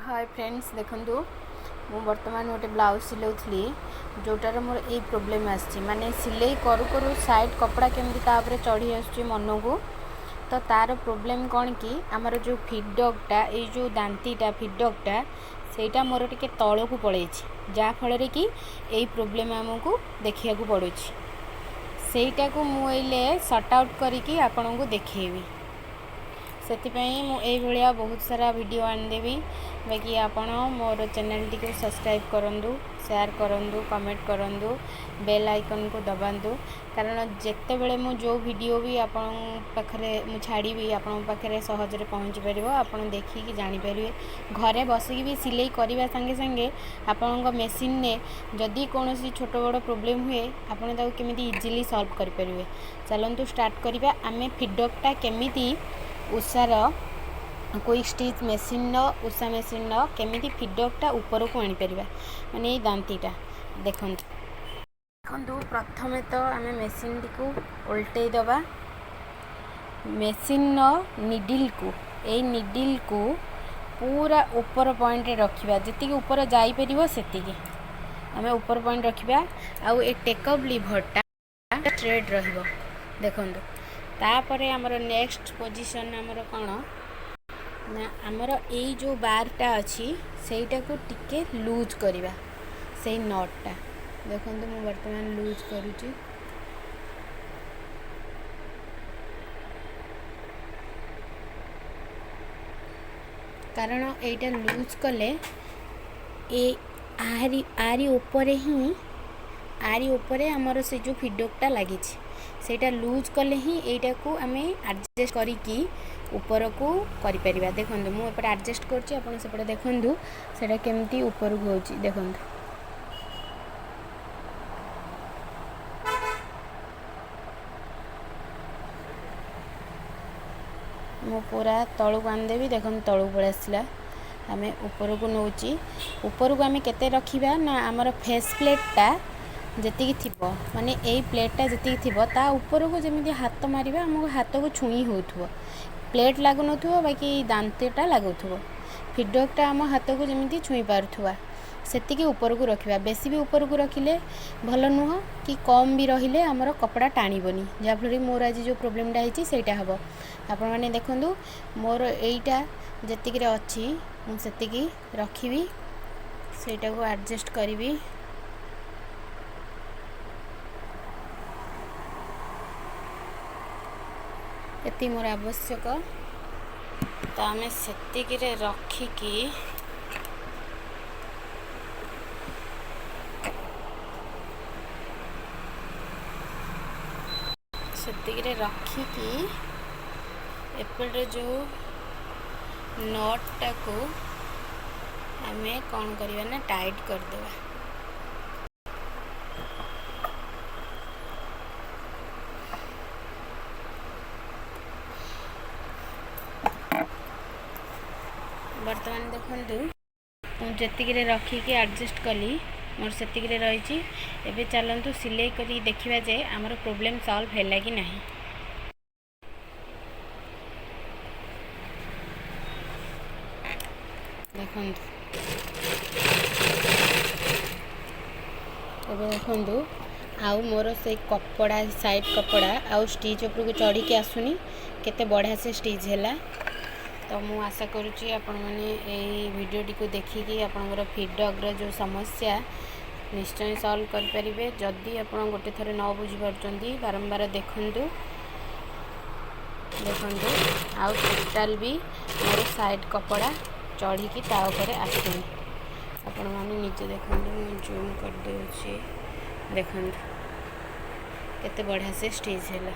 ହାଏ friends, ଦେଖନ୍ତୁ, ମୁଁ ବର୍ତ୍ତମାନ ଗୋଟେ ବ୍ଲାଉଜ୍ ସିଲାଉଥିଲି, ଯେଉଁଟାର ମୋର ଏଇ ପ୍ରୋବ୍ଲେମ୍ ଆସିଛି। ମାନେ ସିଲେଇ କରୁ କରୁ ସାଇଡ଼୍ କପଡ଼ା କେମିତି ତା ଉପରେ ଚଢ଼ି ଆସୁଛି ମନକୁ। ତ ତା'ର ପ୍ରୋବ୍ଲେମ୍ କ'ଣ କି ଆମର ଯେଉଁ ଫିଡ଼କ୍ଟା, ଏଇ ଯେଉଁ ଦାନ୍ତିଟା, ଫିଡ଼କ୍ଟା, ସେଇଟା ମୋର ଟିକେ ତଳକୁ ପଳେଇଛି, ଯାହାଫଳରେ କି ଏଇ ପ୍ରୋବ୍ଲେମ୍ ଆମକୁ ଦେଖିବାକୁ ପଡ଼ୁଛି। ସେଇଟାକୁ ମୁଁ ଏଇଲେ ସର୍ଟ ଆଉଟ୍ କରିକି ଆପଣଙ୍କୁ ଦେଖେଇବି। ସେଥିପାଇଁ ମୁଁ ଏଇଭଳିଆ ବହୁତ ସାରା ଭିଡ଼ିଓ ଆଣିଦେବି। ବାକି ଆପଣ ମୋର ଚ୍ୟାନେଲ୍ଟିକୁ ସବସ୍କ୍ରାଇବ୍ କରନ୍ତୁ, ସେୟାର କରନ୍ତୁ, କମେଣ୍ଟ କରନ୍ତୁ, ବେଲ୍ ଆଇକନ୍କୁ ଦବାନ୍ତୁ, କାରଣ ଯେତେବେଳେ ମୁଁ ଯେଉଁ ଭିଡ଼ିଓ ବି ଆପଣଙ୍କ ପାଖରେ ମୁଁ ଛାଡ଼ିବି, ଆପଣଙ୍କ ପାଖରେ ସହଜରେ ପହଞ୍ଚି ପାରିବ। ଆପଣ ଦେଖିକି ଜାଣିପାରିବେ। ଘରେ ବସିକି ବି ସିଲେଇ କରିବା ସାଙ୍ଗେ ସାଙ୍ଗେ ଆପଣଙ୍କ ମେସିନ୍ରେ ଯଦି କୌଣସି ଛୋଟ ବଡ଼ ପ୍ରୋବ୍ଲେମ୍ ହୁଏ, ଆପଣ ତାକୁ କେମିତି ଇଜିଲି ସଲ୍ଭ କରିପାରିବେ। ଚାଲନ୍ତୁ ଷ୍ଟାର୍ଟ କରିବା। ଆମେ ଫିଡ଼କ୍ଟା କେମିତି ଉଷାର କୁଇକ୍ ଷ୍ଟିଚ୍ ମେସିନ୍ର, ଉଷା ମେସିନ୍ର କେମିତି ଫିଡ଼କ୍ଟା ଉପରକୁ ଆଣିପାରିବା, ମାନେ ଏଇ ଦାନ୍ତିଟା। ଦେଖନ୍ତୁ, ଦେଖନ୍ତୁ, ପ୍ରଥମେ ତ ଆମେ ମେସିନ୍ଟିକୁ ଓଲଟେଇ ଦେବା। ମେସିନ୍ର ନିଡ଼ିଲ୍କୁ, ଏଇ ନିଡ଼ିଲ୍କୁ ପୁରା ଉପର ପଏଣ୍ଟରେ ରଖିବା। ଯେତିକି ଉପର ଯାଇପାରିବ, ସେତିକି ଆମେ ଉପର ପଏଣ୍ଟ ରଖିବା। ଆଉ ଏ ଟେକଅପ୍ ଲିଭରଟା ଷ୍ଟ୍ରେଟ୍ ରହିବ। ଦେଖନ୍ତୁ, ତାପରେ ଆମର ନେକ୍ସଟ ପୋଜିସନ୍ ଆମର କ'ଣ ନା ଆମର ଏଇ ଯେଉଁ ବାର୍ଟା ଅଛି, ସେଇଟାକୁ ଟିକେ ଲୁଜ୍ କରିବା, ସେଇ ନଟ୍ଟା। ଦେଖନ୍ତୁ, ମୁଁ ବର୍ତ୍ତମାନ ଲୁଜ୍ କରୁଛି। କାରଣ ଏଇଟା ଲୁଜ୍ କଲେ ଏ ଆରି ଉପରେ ହିଁ, ଆରି ଉପରେ ଆମର ସେ ଯେଉଁ ଫିଡ଼କ୍ଟା ଲାଗିଛି, ସେଇଟା ଲୁଜ୍ କଲେ ହିଁ ଏଇଟାକୁ ଆମେ ଆଡ଼ଜଷ୍ଟ କରିକି ଉପରକୁ କରିପାରିବା। ଦେଖନ୍ତୁ, ମୁଁ ଏପଟେ ଆଡ଼ଜଷ୍ଟ କରୁଛି, ଆପଣ ସେପଟେ ଦେଖନ୍ତୁ ସେଇଟା କେମିତି ଉପରକୁ ହେଉଛି। ଦେଖନ୍ତୁ, ମୁଁ ପୁରା ତଳକୁ ଆଣିଦେବି। ଦେଖନ୍ତୁ, ତଳକୁ ପଳେଇ ଆସିଲା। ଆମେ ଉପରକୁ ନେଉଛି। ଉପରକୁ ଆମେ କେତେ ରଖିବା ନା ଆମର ଫେସ୍ ପ୍ଲେଟ୍ଟା ଯେତିକି ଥିବ, ମାନେ ଏଇ ପ୍ଲେଟ୍ଟା ଯେତିକି ଥିବ, ତା ଉପରକୁ ଯେମିତି ହାତ ମାରିବା, ଆମକୁ ହାତକୁ ଛୁଇଁ ହେଉଥିବ। ପ୍ଲେଟ୍ ଲାଗୁନଥିବ, ବାକି ଦାନ୍ତଟା ଲାଗୁଥିବ। ଫିଡ଼କ୍ଟା ଆମ ହାତକୁ ଯେମିତି ଛୁଇଁ ପାରୁଥିବା, ସେତିକି ଉପରକୁ ରଖିବା। ବେଶୀ ବି ଉପରକୁ ରଖିଲେ ଭଲ ନୁହଁ କି କମ୍ ବି ରହିଲେ ଆମର କପଡ଼ା ଟାଣିବନି, ଯାହାଫଳରେ ମୋର ଆଜି ଯେଉଁ ପ୍ରୋବ୍ଲେମ୍ଟା ହେଇଛି, ସେଇଟା ହେବ। ଆପଣମାନେ ଦେଖନ୍ତୁ, ମୋର ଏଇଟା ଯେତିକିରେ ଅଛି, ମୁଁ ସେତିକି ରଖିବି, ସେଇଟାକୁ ଆଡ଼ଜଷ୍ଟ କରିବି। ଏତିକି ମୋର ଆବଶ୍ୟକ, ତ ଆମେ ସେତିକିରେ ରଖିକି ଏପଟେ ଯେଉଁ ନଟ୍ଟାକୁ ଆମେ କ'ଣ କରିବା ନା ଟାଇଟ୍ କରିଦେବା। ବର୍ତ୍ତମାନ ଦେଖନ୍ତୁ, ମୁଁ ଯେତିକିରେ ରଖିକି ଆଡ଼ଜଷ୍ଟ କଲି, ମୋର ସେତିକିରେ ରହିଛି। ଏବେ ଚାଲନ୍ତୁ ସିଲେଇ କରିକି ଦେଖିବା ଯେ ଆମର ପ୍ରୋବ୍ଲେମ୍ ସଲ୍ଭ ହେଲା କି ନାହିଁ। ଦେଖନ୍ତୁ, ଏବେ ଦେଖନ୍ତୁ, ଆଉ ମୋର ସେଇ କପଡ଼ା, ସାଇଡ଼୍ କପଡ଼ା ଆଉ ଷ୍ଟିଚ୍ ଉପରକୁ ଚଢ଼ିକି ଆସୁନି। କେତେ ବଢ଼ିଆ ସେ ଷ୍ଟିଚ୍ ହେଲା। ତ ମୁଁ ଆଶା କରୁଛି ଆପଣମାନେ ଏଇ ଭିଡ଼ିଓଟିକୁ ଦେଖିକି ଆପଣଙ୍କର ଫିଡ଼କ୍ର ଯେଉଁ ସମସ୍ୟା ନିଶ୍ଚୟ ସଲ୍ଭ କରିପାରିବେ। ଯଦି ଆପଣ ଗୋଟେ ଥର ନ ବୁଝିପାରୁଛନ୍ତି, ବାରମ୍ବାର ଦେଖନ୍ତୁ। ଦେଖନ୍ତୁ, ଆଉ ଟୋଟାଲ୍ ବି ମୋର ସାଇଡ଼୍ କପଡ଼ା ଚଢ଼ିକି ତା ଉପରେ ଆସୁନି। ଆପଣମାନେ ନିଜେ ଦେଖନ୍ତୁ, ମୁଁ ଜୁମ୍ କରିଦେଉଛି। ଦେଖନ୍ତୁ, କେତେ ବଢ଼ିଆ ସେ ଷ୍ଟିଚ୍ ହେଲା।